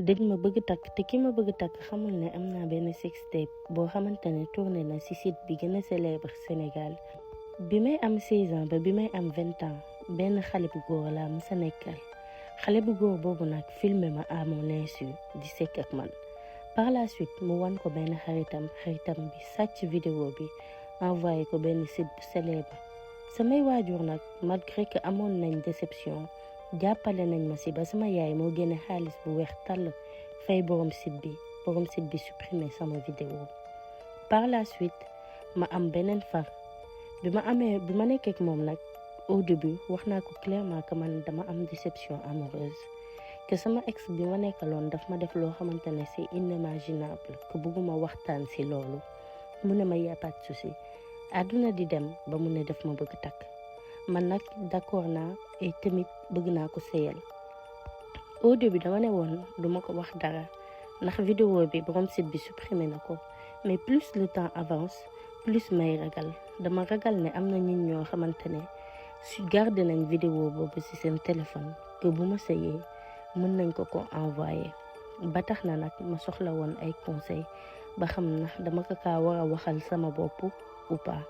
dañ ma bëgg takk te ki ma bëgg takk xamul ne am naa benn sextape boo xamante ne tourné na ci site bi gën a célèbre Sénégal. bi may am 16 ans ba bi may am 20 ans benn xale bu góor laa mës a nekkal xale bu góor boobu nag filmé ma à mon insu di sekk ak man. par la suite mu wan ko benn xaritam bi sàcc vidéo bi envoyé ko benn site bu célèbre. samay waajur nag malgré que amoon nañ déception jàppale nañ ma ci ba sama yaay moo génne xaalis bu weex tàll fay borom site bi supprimé sama vidéo. par la suite ma am beneen far bi ma nekkee ak moom nag au début wax naa ko clairement que man dama am déception amoureuse que sama ex bi ma nekkaloon daf ma def loo xamante ne c'est inimaginable que bëgguma waxtaan ci loolu. mu ne ma y a pas de souci àdduna di dem ba mu ne daf ma bëgg takk man nag d'accord naa et tamit bëgg naa ko sëyal. au début dama ne woon duma ko wax dara ndax vidéo bi borom site bi supprimé na ko mais plus le temps avance plus may ragal dama ragal ne am na nit ñoo xamante ne su garder nañ vidéo boobu ci seen téléphone que bu ma sëyee mën nañ ko envoyé. ba tax na nag ma soxla woon ay conseil ba xam na dama ko kaa war a waxal sama bopp ou pas.